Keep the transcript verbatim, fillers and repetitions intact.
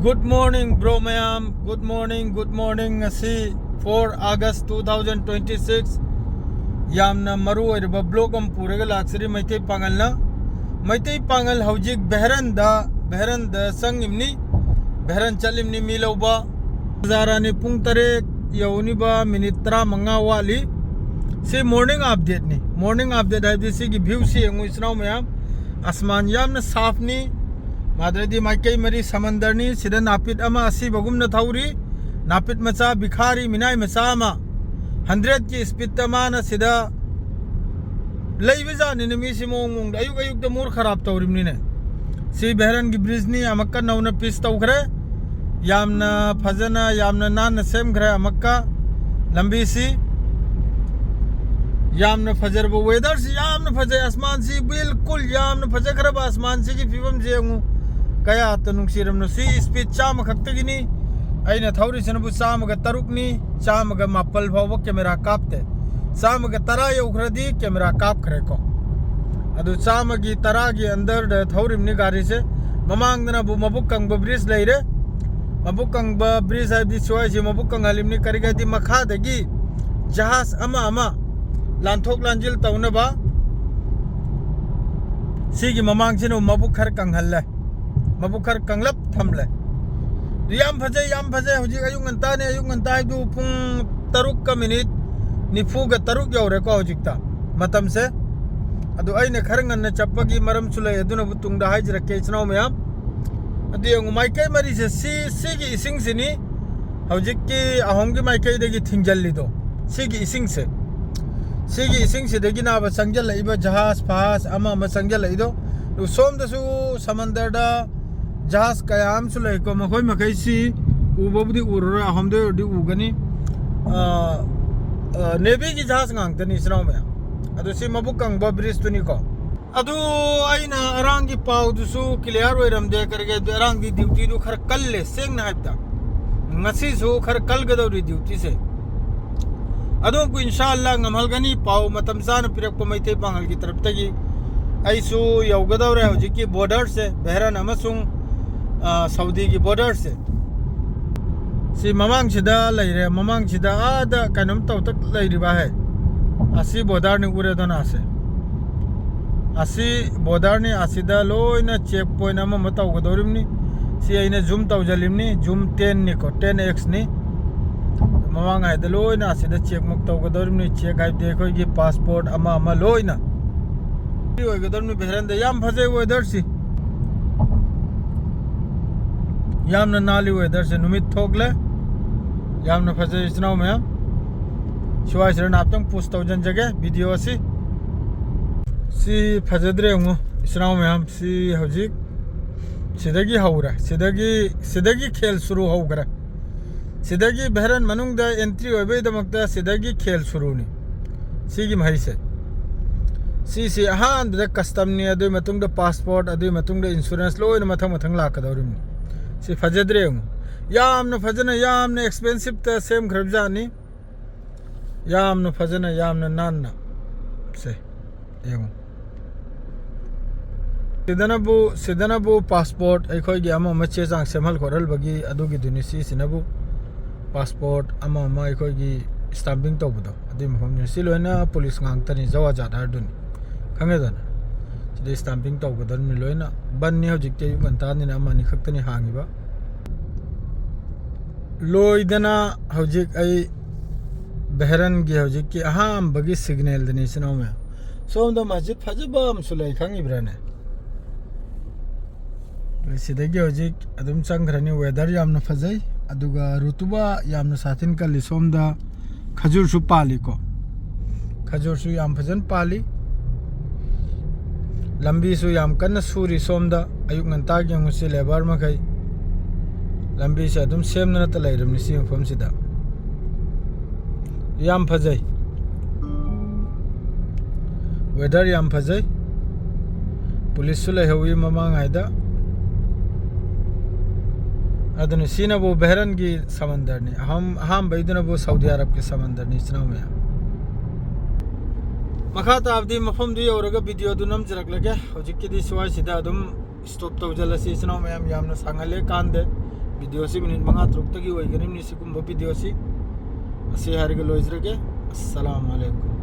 Good morning, bro ꯃꯌꯥꯝ꯫ Good morning, good morning꯫ ꯉꯁꯤ four August two thousand twenty six꯫ ꯌꯥꯝꯅ ꯃꯔꯨ ꯑꯣꯏꯔꯕ vlog ꯑꯃ ꯄꯨꯔꯒ ꯂꯥꯛꯆꯔꯤ ꯃꯩꯇꯩ ꯄꯥꯉꯜꯅ꯫ ꯃꯩꯇꯩ ꯄꯥꯉꯜ ꯍꯧꯖꯤꯛ ꯕꯦꯍꯔꯟꯗ, ꯕꯦꯍꯔꯟꯗ ꯆꯪꯉꯤꯕꯅꯤ꯫ ꯕꯦꯍꯔꯟ ꯆꯠꯂꯤꯕꯅꯤ ꯃꯤ ꯂꯧꯕ꯫ ꯕꯖꯥꯔꯥꯅꯤ ꯄꯨꯡ ꯇꯔꯦꯠ ꯌꯧꯅꯤꯕ ꯃꯤꯅꯤꯠ ꯇꯔꯥꯃꯉꯥ ꯋꯥꯠꯂꯤ꯫ ꯁꯤ morning update ꯅꯤ꯫ Morning update ꯍꯥꯏꯕꯗꯤ ꯁꯤꯒꯤ view ꯁꯤ ꯌꯦꯡꯉꯨ ꯏꯆꯤꯟ ꯏꯅꯥꯎ ꯃꯌꯥꯝ꯫ ꯑꯁꯃꯥꯟ ꯌꯥꯝꯅ ꯁꯥꯐꯅꯤ꯫ ꯃꯥꯗ꯭ꯔꯗꯤ ꯃꯥꯏꯀꯩ ꯃꯔꯤ ꯁꯃꯟꯗꯔꯅꯤ꯫ ꯁꯤꯗ ꯅꯥꯄꯤꯠ ꯑꯃ ꯑꯁꯤꯕꯒꯨꯝꯅ ꯊꯧꯔꯤ꯫ ꯅꯥꯄꯤꯠ ꯃꯆꯥ ꯚꯤꯈꯥꯔꯤ ꯃꯤꯅꯥꯏ ꯃꯆꯥ ꯑꯃ hundred ꯀꯤ speed ꯇ ꯃꯥꯅ ꯁꯤꯗ ꯂꯩꯕꯖꯥꯠꯅꯤꯅꯦ꯫ ꯃꯤꯁꯤ ꯃꯑꯣꯡ ꯃꯑꯣꯡꯗ ꯑꯌꯨꯛ ꯑꯌꯨꯛꯇ mood ꯈꯔꯥꯞ ꯇꯧꯔꯤꯕꯅꯤꯅꯦ꯫ ꯁꯤ ꯕꯦꯍꯔꯟꯒꯤ bridge ꯅꯤ꯫ ꯑꯃꯨꯛꯀ ꯅꯧꯅ pitch ꯇꯧꯈ꯭ꯔꯦ꯫ ꯌꯥꯝꯅ ꯐꯖꯅ, ꯌꯥꯝꯅ ꯅꯥꯟꯅ ꯁꯦꯝꯈ꯭ꯔꯦ ꯑꯃꯨꯛꯀ ꯂꯝꯕꯤꯁꯤ꯫ ꯌꯥꯝꯅ ꯐꯖꯔꯕ weather ꯁꯤ, ꯌꯥꯝꯅ ꯐꯖꯩ꯫ ꯑꯁꯃꯥꯟꯁꯤ ꯕꯤꯜꯀꯨꯜ ꯌꯥꯝꯅ ꯐꯖꯈ꯭ꯔꯕ ꯑꯁꯃꯥꯟꯁꯤꯒꯤ ꯐꯤꯕꯝꯁꯤ ꯌꯦꯡꯉꯨ꯫ ꯀꯌꯥꯇ ꯅꯨꯡꯁꯤꯔꯕꯅꯣ꯫ ꯁꯤ speed ꯆꯥꯝꯃ ꯈꯛꯇꯒꯤꯅꯤ꯫ ꯑꯩꯅ ꯊꯧꯔꯤꯁꯤꯅꯕꯨ ꯆꯥꯝꯃꯒ ꯇꯔꯨꯛꯅꯤ꯫ ꯆꯥꯝꯃꯒ ꯃꯥꯄꯜ ꯐꯥꯎꯕ camera ꯀꯥꯞꯇꯦ꯫ ꯆꯥꯝꯃꯒ ꯇꯔꯥ ꯌꯧꯈ꯭ꯔꯗꯤ camera ꯀꯥꯞꯈ꯭ꯔꯦꯀꯣ꯫ ꯑꯗꯨ ꯆꯥꯝꯃꯒꯤ ꯇꯔꯥꯒꯤ under ꯗ ꯊꯧꯔꯤꯕꯅꯤ ꯒꯥꯔꯤꯁꯦ꯫ ꯃꯃꯥꯡꯗꯅꯕꯨ ꯃꯕꯨꯛ ꯀꯪꯕ bridge ꯂꯩꯔꯦ꯫ ꯃꯕꯨꯛ ꯀꯪꯕ bridge ꯍꯥꯏꯕꯗꯤ ꯁ꯭ꯋꯥꯏꯁꯦ ꯃꯕꯨꯛ ꯀꯪꯍꯜꯂꯤꯕꯅꯤ꯫ ꯀꯔꯤꯒꯤ ꯍꯥꯏꯗꯤ ꯃꯈꯥꯗꯒꯤ ꯖꯍꯥꯖ ꯑꯃ ꯑꯃ ꯂꯥꯟꯊꯣꯛ ꯂꯥꯟꯖꯤꯜ ꯇꯧꯅꯕ꯫ ꯁꯤꯒꯤ ꯃꯃꯥꯡꯁꯤꯅ ꯃꯕꯨꯛ ꯈꯔ ꯀꯪꯍꯜꯂꯦ꯫ ꯃꯕꯨꯛ ꯈꯔ ꯀꯪꯂꯞ ꯊꯝꯂꯦ꯫ ꯑꯗꯨ ꯌꯥꯝ ꯐꯖꯩ, ꯌꯥꯝ ꯐꯖꯩ꯫ ꯍꯧꯖꯤꯛ ꯑꯌꯨꯛ ꯉꯟꯇꯥꯅꯦ꯫ ꯑꯌꯨꯛ ꯉꯟꯇꯥ ꯍꯥꯏꯗꯨ ꯄꯨꯡ ꯇꯔꯨꯛꯀ ꯃꯤꯅꯤꯠ ꯅꯤꯐꯨꯒ ꯇꯔꯨꯛ ꯌꯧꯔꯦꯀꯣ ꯍꯧꯖꯤꯛꯇ ꯃꯇꯝꯁꯦ꯫ ꯑꯗꯨ ꯑꯩꯅ ꯈꯔ ꯉꯟꯅ ꯆꯠꯄꯒꯤ ꯃꯔꯝꯁꯨ ꯂꯩ, ꯑꯗꯨꯅꯕꯨ ꯇꯨꯡꯗ ꯍꯥꯏꯖꯔꯛꯀꯦ ꯏꯆꯤꯟ ꯏꯅꯥꯎ ꯃꯌꯥꯝ꯫ ꯑꯗꯨ ꯌꯦꯡꯉꯨ, ꯃꯥꯏꯀꯩ ꯃꯔꯤꯁꯦ ꯁꯤ, ꯁꯤꯒꯤ ꯏꯁꯤꯡꯁꯤꯅꯤ ꯍꯧꯖꯤꯛꯀꯤ ꯑꯍꯣꯝꯒꯤ ꯃꯥꯏꯀꯩꯗꯒꯤ ꯊꯤꯡꯖꯜꯂꯤꯗꯣ꯫ ꯁꯤꯒꯤ ꯏꯁꯤꯡꯁꯦ, ꯁꯤꯒꯤ ꯏꯁꯤꯡꯁꯤꯗꯒꯤ ꯅꯥꯕ ꯆꯪꯁꯤꯜꯂꯛꯏꯕ ꯖꯍꯥꯖ ꯐꯍꯥꯖ ꯑꯃ ꯑꯃ ꯆꯪꯁꯤꯜꯂꯛꯏꯗꯣ꯫ ꯑꯗꯨ ꯁꯣꯝꯗꯁꯨ ꯁꯃꯟꯗꯔꯗ ꯖꯍꯥꯖ ꯀꯌꯥ ꯑꯃꯁꯨ ꯂꯩꯀꯣ꯫ ꯃꯈꯣꯏ ꯃꯈꯩꯁꯤ ꯎꯕꯕꯨꯗꯤ ꯎꯔꯔꯣꯏ, ꯑꯍꯣꯝꯗ ꯑꯣꯏꯔꯗꯤ ꯎꯒꯅꯤ꯫ ꯑ, ꯑ, ꯅꯦꯚꯤꯒꯤ ꯖꯍꯥꯖ ꯉꯥꯛꯇꯅꯤ ꯏꯆꯤꯟ ꯏꯅꯥꯎ ꯃꯌꯥꯝ꯫ ꯑꯗꯨ ꯁꯤ ꯃꯕꯨꯛ ꯀꯪꯕ bridge ꯇꯨꯅꯤꯀꯣ꯫ ꯑꯗꯨ ꯑꯩꯅ ꯑꯔꯥꯡꯒꯤ ꯄꯥꯎꯗꯨꯁꯨ clear ꯑꯣꯏꯔꯝꯗꯦ꯫ ꯀꯔꯤꯒꯤ ꯍꯥꯏꯕꯗꯤ ꯑꯔꯥꯡꯗꯤ duty ꯗꯨ ꯈꯔ ꯀꯜꯂꯦ, ꯁꯦꯡꯅ ꯍꯥꯏꯕꯗ꯫ ꯉꯁꯤꯁꯨ ꯈꯔ ꯀꯜꯒꯗꯧꯔꯤ duty ꯁꯦ꯫ ꯑꯗꯨꯕꯨ ꯏꯟꯁꯥ ꯑꯜꯂꯥ ꯉꯝꯍꯜꯒꯅꯤ, ꯄꯥꯎ ꯃꯇꯝ ꯆꯥꯅ ꯄꯤꯔꯛꯄ ꯃꯩꯇꯩ ꯄꯥꯉꯜꯒꯤ ꯇꯔꯞꯇꯒꯤ꯫ ꯑꯩꯁꯨ ꯌꯧꯒꯗꯧꯔꯦ ꯍꯧꯖꯤꯛꯀꯤ border ꯁꯦ, ꯕꯦꯍꯔꯟ ꯑꯃꯁꯨꯡ ꯑ, ꯁꯥꯎꯗꯤꯒꯤ borderꯁꯦ꯫ ꯁꯤ ꯃꯃꯥꯡꯁꯤꯗ ꯂꯩꯔꯦ, ꯃꯃꯥꯡꯁꯤꯗ ꯑꯥꯗ ꯀꯩꯅꯣꯝ ꯇꯧꯇꯛ ꯂꯩꯔꯤꯕ ꯍꯥꯏ꯫ ꯑꯁꯤ borderꯅꯤ ꯎꯔꯦꯗꯅ ꯑꯁꯦ꯫ ꯑꯁꯤ borderꯅꯤ, ꯑꯁꯤꯗ ꯂꯣꯏꯅ check point ꯑꯃ ꯑꯃ ꯇꯧꯒꯗꯧꯔꯤꯕꯅꯤ꯫ ꯁꯤ ꯑꯩꯅ zoom ꯇꯧꯖꯜꯂꯤꯕꯅꯤ, zoom tenꯅꯤꯀꯣ, ten Xꯅꯤ꯫ ꯃꯃꯥꯡ ꯍꯥꯏꯗ ꯂꯣꯏꯅ ꯑꯁꯤꯗ check ꯃꯨꯛ ꯇꯧꯒꯗꯧꯔꯤꯕꯅꯤ꯫ Check ꯍꯥꯏꯕꯗꯤ ꯑꯩꯈꯣꯏꯒꯤ passport ꯑꯃ ꯑꯃ ꯂꯣꯏꯅ꯫ ꯁꯤ ꯑꯣꯏꯒꯗꯧꯔꯤꯕꯅꯤ ꯚꯦꯔꯟꯗ꯫ ꯌꯥꯝ ꯐꯖꯩ weatherꯁꯤ꯫ ꯌꯥꯝꯅ ꯅꯥꯜꯂꯤ weatherꯁꯦ꯫ ꯅꯨꯃꯤꯠ ꯊꯣꯛꯂꯦ꯫ ꯌꯥꯝꯅ ꯐꯖꯩ ꯏꯆꯤꯟ ꯏꯅꯥꯎ ꯃꯌꯥꯝ꯫ ꯁ꯭ꯋꯥꯏꯁꯤꯗ ꯉꯥꯏꯍꯥꯛꯇꯪ pause ꯇꯧꯖꯟꯖꯒꯦ video ꯑꯁꯤ꯫ ꯁꯤ ꯐꯖꯗ꯭ꯔꯦ ꯌꯦꯡꯉꯨ ꯏꯆꯤꯟ ꯏꯅꯥꯎ ꯃꯌꯥꯝ꯫ ꯁꯤ ꯍꯧꯖꯤꯛ ꯁꯤꯗꯒꯤ ꯍꯧꯔꯦ꯫ ꯁꯤꯗꯒꯤ, ꯁꯤꯗꯒꯤ ꯈꯦꯜ ꯁꯨꯔꯨ ꯍꯧꯈ꯭ꯔꯦ꯫ ꯁꯤꯗꯒꯤ ꯚꯦꯔꯟ ꯃꯅꯨꯡꯗ entry ꯑꯣꯏꯕꯒꯤꯗꯃꯛꯇ ꯁꯤꯗꯒꯤ ꯈꯦꯜ ꯁꯨꯔꯨꯅꯤ꯫ ꯁꯤꯒꯤ ꯃꯍꯩꯁꯦ꯫ ꯁꯤꯁꯤ ꯑꯍꯥꯟꯕꯗ customꯅꯤ, ꯑꯗꯨꯒꯤ ꯃꯇꯨꯡꯗ passport, ꯑꯗꯨꯒꯤ ꯃꯇꯨꯡꯗ insurance, ꯂꯣꯏꯅ ꯃꯊꯪ ꯃꯊꯪ ꯂꯥꯛꯀꯗꯧꯔꯤꯕꯅꯤ꯫ ꯁꯤ ꯐꯖꯗ꯭ꯔꯦ ꯌꯦꯡꯉꯨ꯫ ꯌꯥꯝꯅ ꯐꯖꯅ, ꯌꯥꯝꯅ expensiveꯇ ꯁꯦꯝꯈ꯭ꯔꯕ ꯖꯥꯠꯅꯤ꯫ ꯌꯥꯝꯅ ꯐꯖꯅ, ꯌꯥꯝꯅ ꯅꯥꯟꯅ꯫ ꯁꯦ, ꯌꯦꯡꯉꯨ꯫ ꯁꯤꯗꯅꯕꯨ, ꯁꯤꯗꯅꯕꯨ passport ꯑꯩꯈꯣꯏꯒꯤ ꯑꯃ ꯑꯃ ꯆꯦ ꯆꯥꯡ ꯁꯦꯝꯍꯜ ꯈꯣꯠꯍꯜꯕꯒꯤ ꯑꯗꯨꯒꯤꯗꯨꯅꯤ꯫ ꯁꯤꯁꯤꯅꯕꯨ passport ꯑꯃ ꯑꯃ ꯑꯩꯈꯣꯏꯒꯤ stamping ꯇꯧꯕꯗꯣ, ꯑꯗꯨꯒꯤ ꯃꯐꯝꯗꯨꯅꯤ꯫ ꯁꯤ ꯂꯣꯏꯅ police ꯉꯥꯛꯇꯅꯤ, ꯖꯋꯥꯖꯥꯠ ꯍꯥꯏꯔꯗꯨꯅꯤ꯫ ꯈꯪꯉꯦꯗꯅ? ꯁꯤꯗ stamping ꯇꯧꯒꯗꯕꯅꯤ ꯂꯣꯏꯅ꯫ ꯕꯟꯅꯤ ꯍꯧꯖꯤꯛꯇꯤ, ꯑꯌꯨꯛ ꯉꯟꯇꯥꯅꯤꯅ ꯑꯃ ꯑꯅꯤ ꯈꯛꯇꯅꯤ ꯍꯥꯡꯉꯤꯕ꯫ ꯂꯣꯏꯗꯅ ꯍꯧꯖꯤꯛ ꯑꯩ ꯚꯦꯔꯟꯒꯤ ꯍꯧꯖꯤꯛꯀꯤ ꯑꯍꯥꯟꯕꯒꯤ signalꯗꯅꯤ, ꯏꯆꯤꯟ ꯏꯅꯥꯎ ꯃꯌꯥꯝ꯫ ꯁꯣꯝꯗ ꯃꯁꯖꯤꯗ ꯐꯖꯕ ꯑꯃꯁꯨ ꯂꯩ, ꯈꯪꯉꯤꯕ꯭ꯔꯥꯅꯦ? ꯁꯤꯗꯒꯤ ꯍꯧꯖꯤꯛ ꯑꯗꯨꯝ ꯆꯪꯈ꯭ꯔꯅꯤ꯫ Weather ꯌꯥꯝꯅ ꯐꯖꯩ, ꯑꯗꯨꯒ ꯔꯨꯇꯨꯕꯥ ꯌꯥꯝꯅ ꯁꯥꯊꯤꯅ ꯀꯜꯂꯤ꯫ ꯁꯣꯝꯗ ꯈꯖꯨꯔꯁꯨ ꯄꯥꯜꯂꯤꯀꯣ, ꯈꯖꯨꯔꯁꯨ ꯌꯥꯝ ꯐꯖꯅ ꯄꯥꯜꯂꯤ꯫ ꯂꯝꯕꯤꯁꯨ ꯌꯥꯝ ꯀꯟꯅ ꯁꯨꯔꯤ ꯁꯣꯝꯗ꯫ ꯑꯌꯨꯛ ꯉꯟꯇꯥꯒꯤ ꯌꯦꯡꯉꯨꯁꯤ, labour ꯃꯈꯩ ꯂꯝꯕꯤꯁꯦ ꯑꯗꯨꯝ ꯁꯦꯝꯗꯅꯇ ꯂꯩꯔꯕꯅꯤ ꯁꯤ ꯃꯐꯝꯁꯤꯗ꯫ ꯌꯥꯝ ꯐꯖꯩ, weather ꯌꯥꯝ ꯐꯖꯩ꯫ Policeꯁꯨ ꯂꯩꯍꯧꯋꯤ ꯃꯃꯥꯡꯉꯩꯗ꯫ ꯑꯗꯨꯅ ꯁꯤꯅꯕꯨ ꯚꯦꯔꯟꯒꯤ ꯁꯃꯟꯗꯔꯅꯤ꯫ ꯑꯍꯝ-, ꯑꯍꯥꯟꯕꯩꯗꯨꯅꯕꯨ ꯁꯥꯎꯗꯤ ꯑꯔꯕꯀꯤ ꯁꯃꯟꯗꯔꯅꯤ, ꯏꯆꯤꯟ ꯏꯅꯥꯎ ꯃꯌꯥꯝ꯫ ꯃꯈꯥ ꯇꯥꯕꯗꯤ ꯃꯐꯝꯗꯨ ꯌꯧꯔꯒ videoꯗꯨ ꯅꯝꯖꯔꯛꯂꯒꯦ꯫ ꯍꯧꯖꯤꯛꯀꯤꯗꯤ ꯁ꯭ꯋꯥꯏꯁꯤꯗ ꯑꯗꯨꯝ stop ꯇꯧꯖꯤꯜꯂꯁꯤ꯫ ꯏꯆꯤꯟ ꯏꯅꯥꯎ ꯃꯌꯥꯝ, ꯌꯥꯝꯅ ꯁꯥꯡꯍꯜꯂꯦ ꯀꯥꯟꯗꯦ꯫ Video ꯁꯤ minute ꯃꯉꯥ ꯇꯔꯨꯛꯇꯒꯤ ꯑꯣꯏꯒꯅꯤꯕꯅꯤ ꯁꯤꯒꯨꯝꯕ video ꯁꯤ꯫ ꯑꯁꯤ ꯍꯥꯏꯔꯒ ꯂꯣꯏꯖꯔꯒꯦ꯫ ꯑꯁꯂꯥꯃꯨ ꯑꯂꯩꯀꯨꯝ꯫